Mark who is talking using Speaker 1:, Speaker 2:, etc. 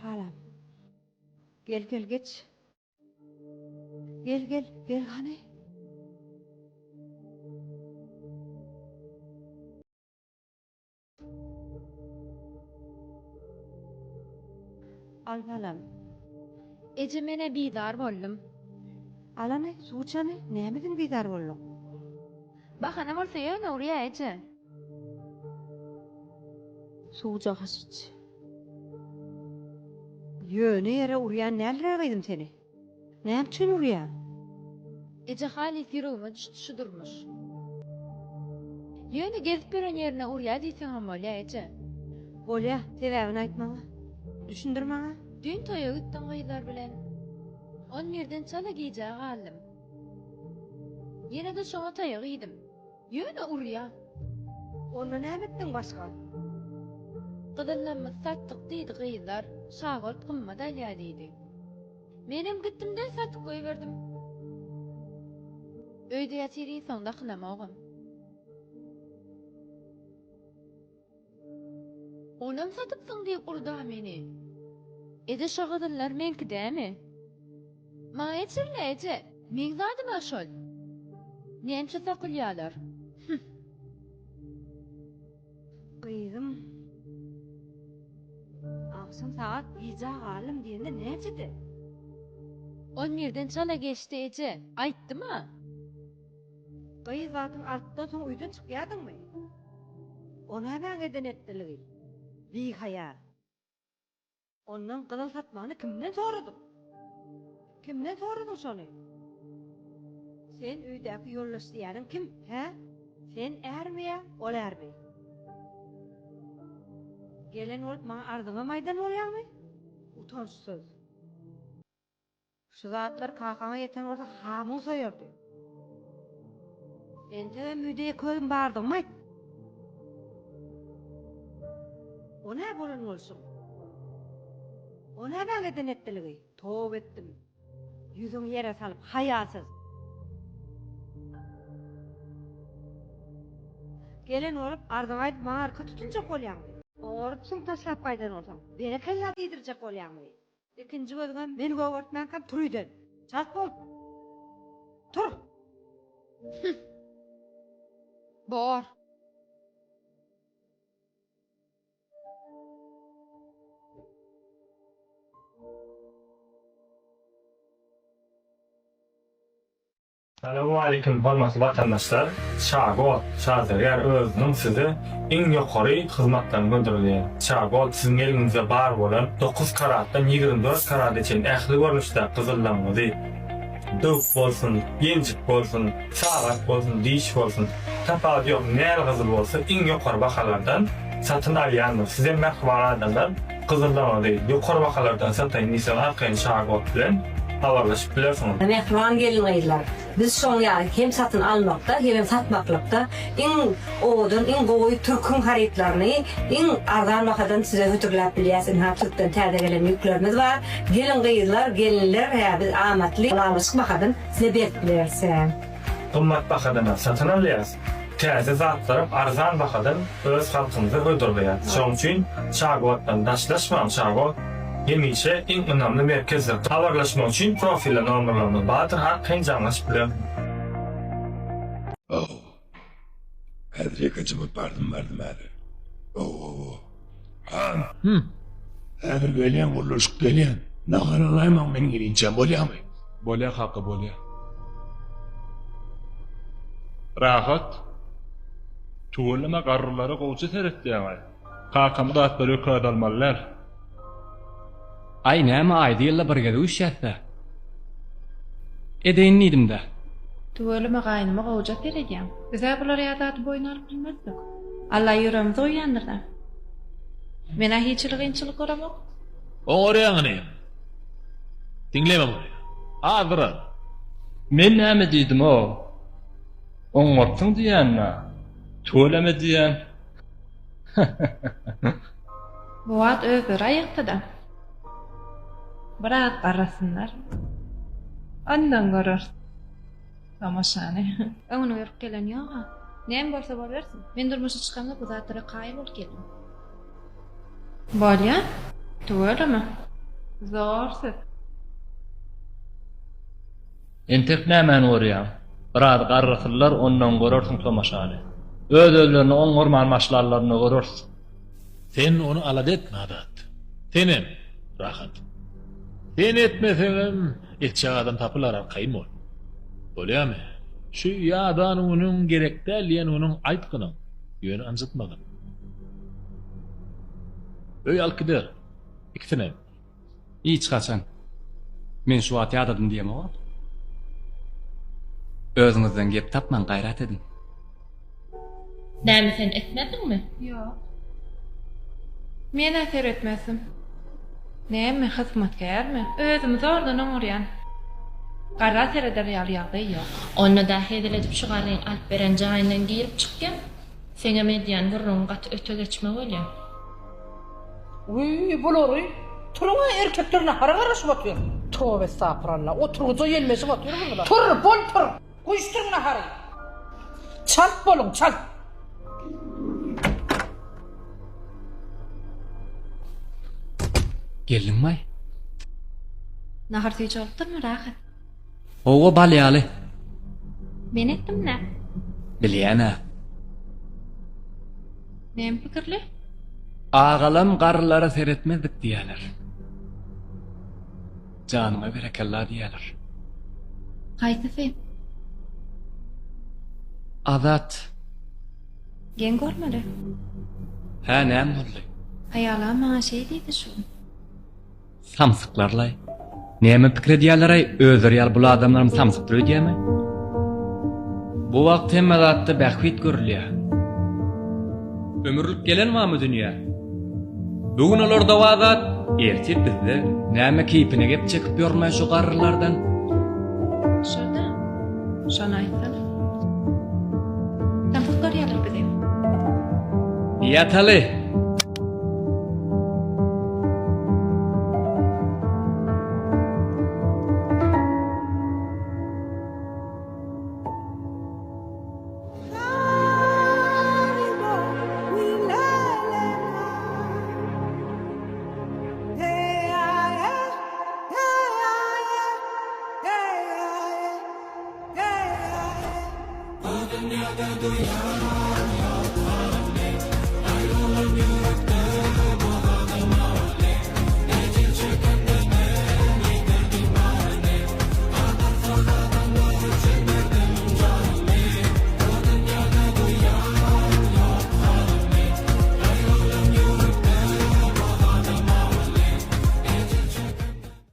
Speaker 1: balam. Gel, gel, geç. Gel, gel, gel hany. Al balam.
Speaker 2: Eje menä bizar boldum.
Speaker 1: Alany, suw içany, nämeden bizar bolduň?
Speaker 2: Bahana bolsa ýöne urýa eje.
Speaker 1: Suwjagaş iç. Ýöne ýere urýan däldir-ä gyzym seni. Näme üçin urýaň?
Speaker 2: Eje halys ýüregime düşdi şu durmuş. Ýöne gezip ýören ýerine urýa diýseňem bolýa eje.
Speaker 1: Bolýa, sebäbini aýt maňa. Düşündir maňa.
Speaker 2: Düýn toýa gitdim gyzlar bilen. On birden çala gijä galdym. Ýene-de şoňa taýak iýdim. Ýöne urýa.
Speaker 1: Onda näme etdiň başga?
Speaker 2: Gyzyllamyzy satdyk diýdi gyzlar, Şagolt gymmat alýa diýdi. Menem gitdim-de satyp goýberdim. Öýde ýatyryn soň dakynamogam. Onam satypsyň diýip urda meni. Eje şo gyzyllar meňki dämi? Maňa geçirle eje, meň zadym-a şol. Nämçe sokulýalar. Hüh.
Speaker 1: Gyzym, agşam sagat gijä galdym diýende näçedi?
Speaker 2: On birden çala geçdi eje, aýtdym-a.
Speaker 1: Gyz wagtyň altydan soň öýden çykýardyňmy? O nämäň eden etdiligi? Bihaýa. Ondan gyzyl satmagyny kimden soradyň? Kimden soradyň şony? Sen öýdäki ýoldaş diýýäniň kim, hä? Sen ärmi ýa ol ärmi? Gelen bolup maňa arzyňam aýdan bolýaňmy? Utançsyz. Şu zatlar kakaňa ýeten bolsa hamyň soýardy. Entegem öýde ýeke özüm bardygymy aýt. O nä bolan bolşuň? O nämäň eden etdiligi? Toba etdim. Ýüzüňi ýere salyp, haýasyz. Gelen bolup, arzyňy aýdyp maňa arka tutunjak bolýaňmy? Oňarypsyň taşlap gaýdan bolsaň. Berekella diýdirjek bolýaňmy? Ikinji gözüňem men gögertmänkäm tur öýden. Çalt bol. Tur!
Speaker 2: Hüh. Bor.
Speaker 3: Salowmaleýkim hormatly watandaşlar! Şagold Şazergär özüniň size iň ýokary hyzmatlaryny hödürleýär. Şagold siziň eliňizde bar bolan dokuz karatdan 24 karada çenli ähli görnüşdäki gyzyllaryňyzy, döwük bolsun, ýenjik bolsun, sagat bolsun, diş bolsun, tapawudy ýok näl gyzyl bolsa iň ýokary bahalardan satyn alýandyr. Sizem mähriban adamlar Gyzyllaryňyzy ýokary bahalardan sataýyn diýseň arkaýyn Şagold bilen habarlaşyp bilersiňiz.
Speaker 4: Mähriban gelin-gyzlar, biz şoň ýaly hem satyn almakda, hemem satmaklykda iň owadan, iň gowy türküň harytlaryny iň arzan bahadan size hödürläp bilýäs. Ynha türkden täze gelen ýüklerimiz bar. Gelin-gyzlar, gelinler, hä biz amatly, ylalaşyk bahadan size berip bileris.
Speaker 3: Gymmat bahadan satyn alýas. Täze zatlaram arzan bahadan öz halkymyza hödürleýär. Şonuň üçin Şagotdan daşlaşmaň Şagot hemişe iň ynamly merkezdir. Habarlaşmak üçin profilde nomerlarymyz bardyr arkaýyn jaňlaşyp bilersiňiz.
Speaker 5: Ow. Häzir ýekeje bolup bardym bardym häzir. Ow ow ow. Han.
Speaker 6: Hüm.
Speaker 5: Häzir gelýän gurluşyk gelýän. Nahar alaýmaň men gelinçäm bolýamy?
Speaker 6: Bolýa kaka bolýa. Rahat. Tüweleme garrylara gowja seretýäňaý. Kakam bu zatlary ökade almaly däl.
Speaker 7: Aý näme aýda ýylda bir gezek üýşýäsdä. Edeýin diýdimdä.
Speaker 8: Tüweleme gaýnyma gowja seredýäň. Bizä bular ýaly zady boýun alyp bilmezdik. Alla ýüregimizi oýýandyrda. Menä hiç hili kynçylyk göremok.
Speaker 9: Oňarýaň inim. Diňleme muny. Azdyrar.
Speaker 6: Men näme diýdim-ow? Oňartsyň diýýän-dä. Tüweleme diýýän.
Speaker 8: Bu wagt özleri aýakda-da. Biraz garrasynlar. Ondan göreris tomaşany. Öňüni görüp gelen ýog-a. Näme bolsa bolubersin. Men durmuşa çykamda bu zatlara kaýyl bolup geldim. Bolýa. Tüweleme. Zor siz.
Speaker 9: Entek nämäni görýäň? Biraz garrasynlar, onnoň görersiň tomaşany. Öz-özlerini oňňurman başlanlarynda göreris. Sen ony alada etme, Azat. Senem, Rahat. Sen etmeseňem, etjek adam tapylar, arkaýyn bol. Bolýamy? Şu ýadan günüň, gerek däl diýen günüň aýtgynyň, ýöne ynjytmagyn. Öý alyp gider. Ikisinem.
Speaker 7: Hiç haçan. Men şu wagt ýadadym diýemok-a. Özüňizden gep tapmaň gaýrat ediň.
Speaker 2: Näme sen etmediňmi?
Speaker 8: Ýok. Men-ä seretmezdim. Näme, hyzmatkärmi? Özümi zordan oňarýan. Garra sereder ýaly ýagdaý ýok.
Speaker 2: Onda-da hezil edip şu garryň alyp beren jaýyndan girip çykýan. Seňem edýän gürrüňiň gaty öte geçme bolýa.
Speaker 10: Wiý, bulary turuň-a erkekler nahara garaşyp otyr. Toba estapyralla, oturgyja ýelmeşip otyr bular. Tur, bol tur! Guýuşdyryň nahary. Çalt boluň, çalt!
Speaker 7: Geldiňmaý?
Speaker 8: Nahar süýji bolupdyrmy, Rahat?
Speaker 7: Hawa, bal ýaly.
Speaker 8: Men etdim-dä.
Speaker 7: Bilýän-ä.
Speaker 8: Näme pikirli?
Speaker 7: Agalam garrylara seretmezdik diýýäler. Janyňa berekella diýýäler.
Speaker 8: Haýsysy?
Speaker 7: Azat.
Speaker 8: Geň görmeli.
Speaker 7: Hä, näme boldy?
Speaker 8: Aýalam maňa şeý diýdi şu gün.
Speaker 7: Samsyklarlaý. Näme pikir edýärleraý, özleri ýaly bul adamlaram samsykdyr öýdýämi? Bu wagt hemme zatda bähbit görülýär. Ömürlik gelen barmy dünýä? Bu gün olarda bar zat, ertir bizde. Näme keýpine gep çekip ýörmäý şu garrylardan?
Speaker 8: Şo-da. Şony aýtsana. Samsyk görýärler bizi.
Speaker 7: Ýataly!
Speaker 11: Bu dünýede duýamam.